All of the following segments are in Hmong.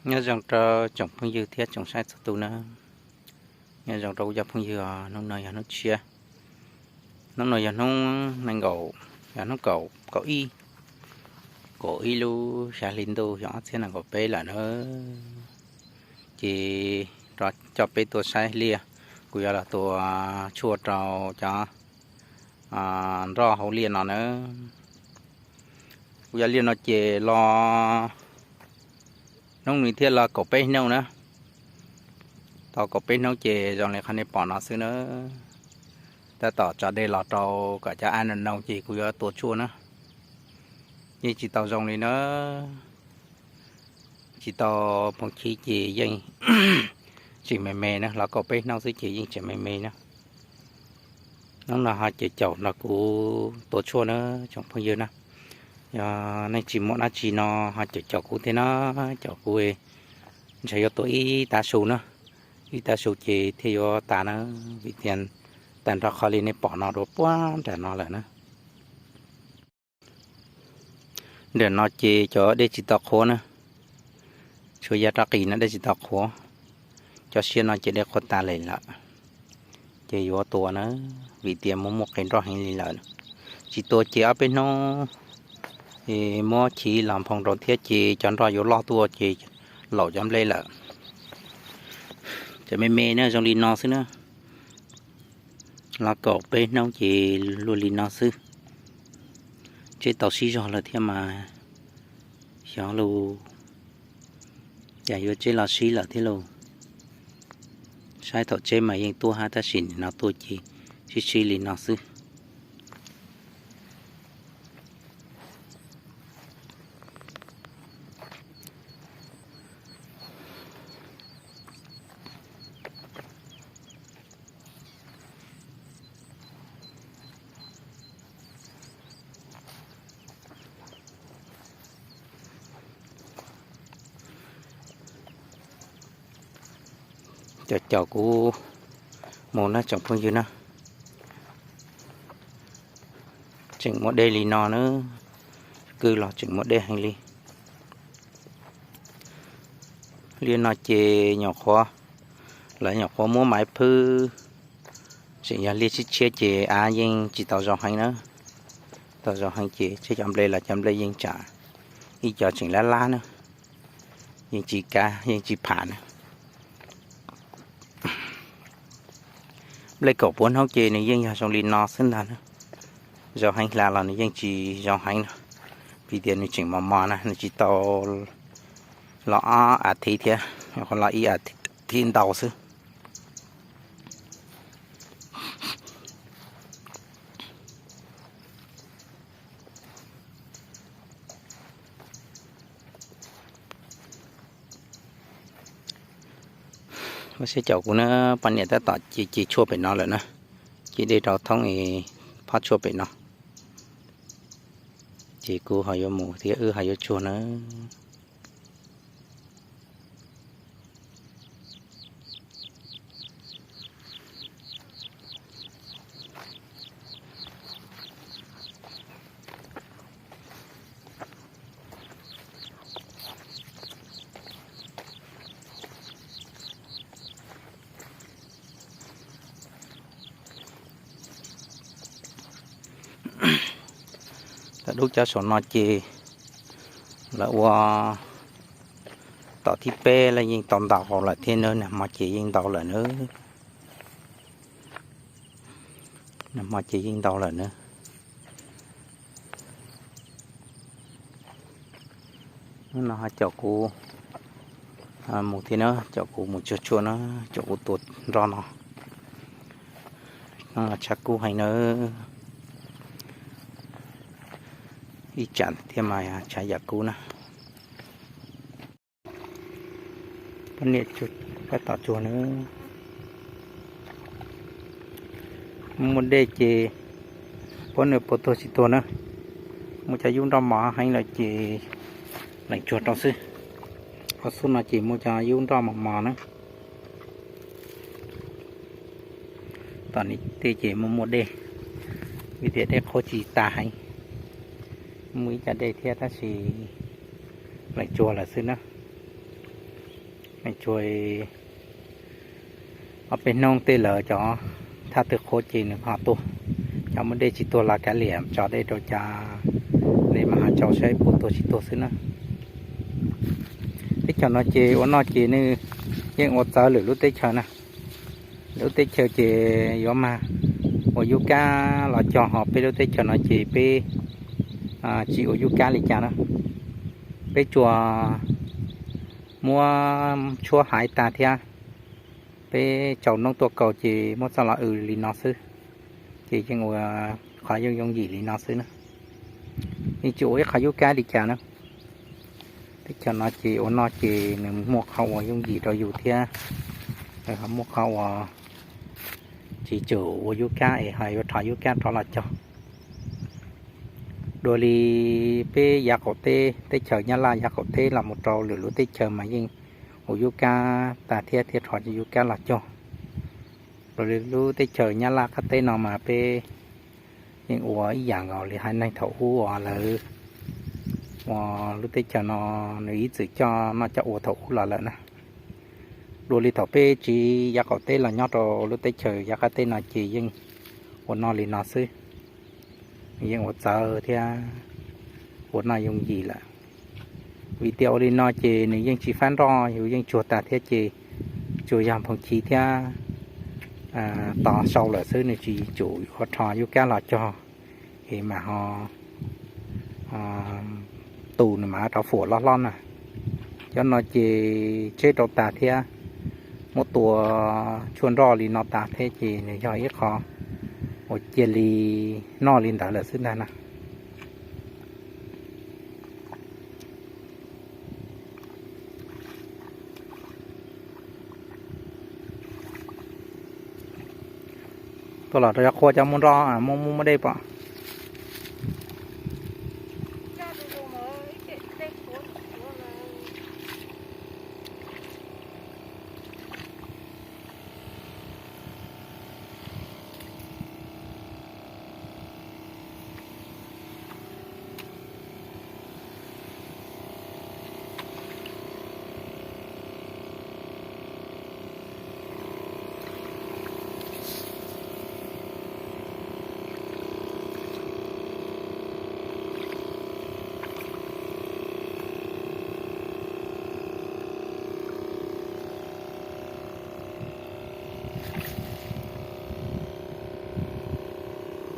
Nyob zoo rau tsoom phooj ywg thiab tsoom saib txhua tus na. Nyob zoo rau kuv cov phooj ywg os, hnub no yog hnub tshiab, hnub no yog hnub nees nkaum, yog hnub kaum, kaum ib, kaum ib lub xya hli ntuj xyoo ob txhiab nees nkaum peb lawm na. Ces rov coj peb tuaj saib liaj, kuv yuav los tua tshuaj rau cov nroj hauv liaj no na. Kuv yuav liaj no ces los hnub no thiaj los kaum peb hnub na. Tau kaum peb hnub ces zoo li qhov nej pom no xwb na. Tab tom tso dej los rau kom cov av no noo ces kuv yuav tua tshuaj na. Yeej tsis tau zoo li na. Tsis tau phoov chiv ces yeej tseem me me na, los kaum peb hnub xwb ces yeej tseem me me na. Hnub no ho caum caum nrog kuv tua tshuaj na tsoom phooj ywg na. Yog nej tsis muaj dab tsi no ho caum caum kuv thiab na, caum kuv, ntshe yuav tua ib tav su na, ib tav su ces thiaj yuav tas na, vim tias tag nrho qhov li nej pom no dua puag nram no lawm na. Nram no ces cov dej tsis tau qhuav na, tshuav yav rov qis no dej tsis tau qhuav, cov siab no ces dej qhuav tas li lawm, ces yuav tua na, vim tias muaj muaj qe nroj heev li lawm. Tsis tua ces ob peb hnub muab chiv los nphoo rau thiab ces cov nroj yuav loj tuaj ces laum cov nplej lawm. Ces me me na zoo li no xwb na. Los kaum peb hnub ces luaj li no xwb. Tseb tau sib zog lawm thiab mas, xyov los cas yuav tseb los sib lawm thiab lauj. Saib thaum tseb mas yeej tuaj hab tab sis nim no tuaj ces sib sib li no xwb. Caum caum kuv mus na tsoom phooj ywg na. Tseem muaj dej li no na, kwj los tseem muaj dej heev li. Liaj no ces nyuam qhuav, lawv nyuam qhuav muab maiv phwb, tseem yog liaj tshiab tshiab ces av yeej tsis tau zoo heev na. Tau zoo heev ces tseb cov nplej los cov nplej yeej tsam ib co tseem lab lab na, yeej tsis kav yeej tsis pham na. Nplej kaum puav hnub ces nws yeej yog zoo li no xwb ntag na. Zoo heev hla los nws yeej tsis zoo heev na, vim tias nws tseem mos mos na, nws tsis tau los ob as thiv thiab, qhuav los ib as thiv ntau xwb. Ua siab caum kuv na, poj niam tab tom ci ci tshuaj pem no lawm na, ci dej rau thoob es phob tshuaj pem no, ces kuv ho yuav mus thiab wb ho yuav tsuag na. Tam dub cov saum no ces lawv ua tom thib peb lawv yeej tau ntau lawm thiab na, nag hmo ces yeej ntau lawm na. Nag hmo ces yeej ntau lawm na. Hnub no ho caum kuv mus thiab na, caum kuv mus tsuag tsuag na, caum kuv tua nroj no. Hnub no tshav kub heev na, ib tsam thiab mas tshav yam kub na. Poj niam tab tom tsuag na. Muaj dej ces poj niam puas tuag tsis tuag na. Muaj cov yub nroj mos heev lawm ces leem tsuag rau xwb. Qhov xub no ces muaj cov yub nroj mos mos na. Tom no tej ces muaj muaj dej, vim tias dej qhuav tsis tas heev. Muaj ib co dej thiab tab sis leem tsuag lawm xwb na. Tsuag ob peb hnub tej lawm cov thaj twg qhuav ces nws ho tuag. Cov muaj dej tsis tuag los kav liam, tso dej rau cas dej mas ho tsau saib puas tuag tsis tuag xwb na. Teb chaws no ces ua noj ces nws yeej ua txawv lwm lub teb chaws na. Lwm lub teb chaws ces yuav mag ua yub kab los cog, ho peb lub teb chaws no ces peb tsis ua yub kab li cas na. Peb tsuas muab tshuab haiv tag thiab peb tsaus noob tuaj kaus ces muab txoj los w li no xwb, ces yeej ua qhov yooj yooj yim li no xwb na. Yeej tsis ua ib qhov yub kab li cas na. Teb chaws no ces ua noj ces nws muaj qhov uas yooj yim rau yus thiab, ho muaj qhov uas tsis tsum ua yub kab es ho yuav rho yub kab rov los cog. Dua li peb yav qaum teb, teb chaws Nyab Laj yav qaum teb los mus rau lwm lub teb chaws mas yeej ua yub kab tag thiab thiaj rho yub kab los cog. Dua li lub teb chaws Nyab Laj qab teb no mas peb yeej ua ib yam nkaus li haiv neeg thaum ub uas lawv ua lub teb chaws no nws ib txwm coj noj coj ua thaum ub los lawm na. Dua li thaum peb tsiv yav qaum teb los nyob rau lub teb chaws yav qab teb no ces yeej ua noj li no xwb. Yeej ua txawv thiab ua noj yooj yim lawm. Vim tias ua li no ces nws yeej tsis fab nroj, yus yeej tsuag tag thiab ces tsuas yog nphoo chiv thiab tos sau lawm xwb, nws tsis tsum yuav rho yub kab los cog es mam ho tu nws mam rov fuam loj hlob na. Cov no ces tseb rau tas thiab muab tua tshuaj nroj li no tas thiab ces nws yog ib qho uas cia li noj li ntawd lawm xwb ntag na. Tuaj los rau cov qhua cov muaj nroj, muaj muaj dej pom.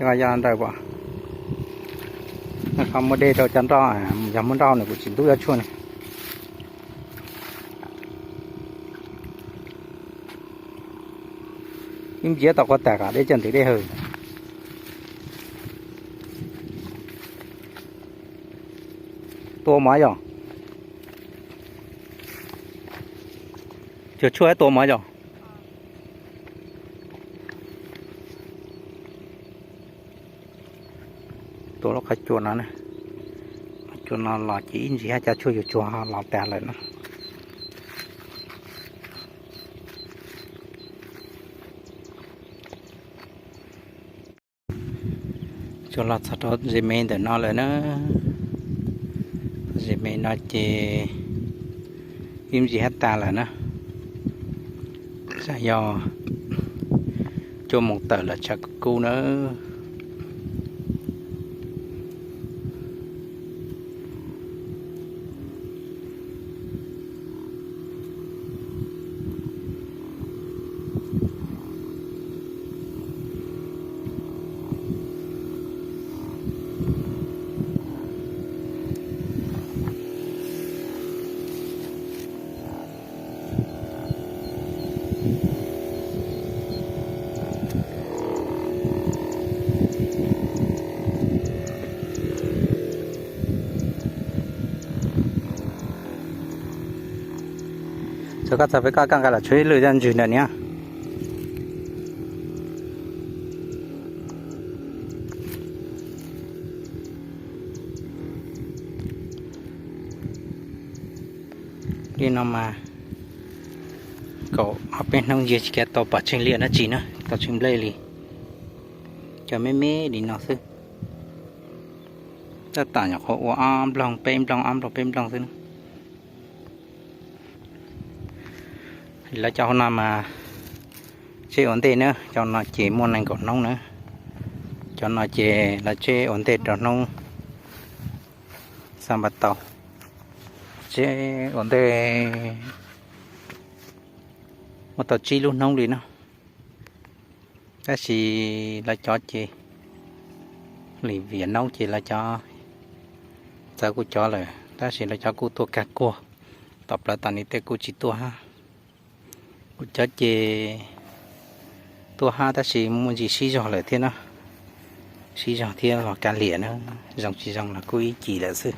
Yog ntawd pom, qhov muaj dej rau cov nroj, yog muaj nroj nws kuj tsis ntub yuav tshuaj ne. Ib ntsia tau qhov tas kom dej coj ntws dej hawm. Tua mov yog, cuag tshuaj tua mov yog. Tua lub qhov cua no, qhov cua no los ces ib ntsis haj cov tshuaj yuav tsuag los tas lawm na. Tsuas los txog rau zes me ntawm no lawm na. Zes me no ces ib ntsis haj tas lawm na. Tsam yog cuaj moos tawm lawm tshav kub kub na. Txawm koj txog pem koj, koj nqa los tshuav ib lwm coj ntswg ntawm niam. Li no mas kaum ob peb hnub ntsia tsis kav tau pom tsheej liaj dab tsi na, tau tsheej nplej li. Cov me me li no xwb. Tab tom nyuam qhuav ua ob nploog peb nploog, ob nploog peb nploog xwb na. Lawv cov hauv no mas tseb ua ntej na, cov no ces muaj nees nkaum hnub na. Cov no ces lawv tseb ua ntej rau hnub Xanpataus, tseb ua ntej muaj tau tsib lub hnub li no. Tab sis lawv cov ces lim viam noob ces lawv cov txawv kuv cov lawm, tab sis lawv cov kuj tuaj kag kuag, tom plawv tom niam tej kuj tsis tuaj hab. Kuv cov ces tuaj hab tab sis muaj ntsis sib zog lawm thiab na, sib zog thiab los kav liam na, zoo tsis zoo los kuj ib cim lawm xwb.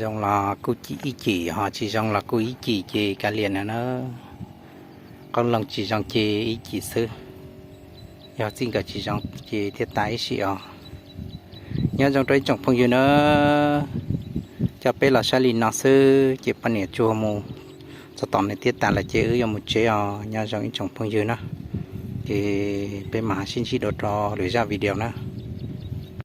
Zoo los kuj ib cim, ho tsis zoo los kuj ib cim ces kav liam na na. Qoob loo tsis zoo ces ib cim xwb, yog txij nkawm tsis zoo ces thiaj tas ib sim os. Nyob zoo rau ib tsoom phooj ywg na, coj peb los saib li no xwb ces poj niam tsuag mus txog tom niam thiab tas lawm ces wb yuav mus tsev os. Nyob zoo ib tsoom phooj ywg na, ces peb mam sib ntsib dua rau lwm zaj video na.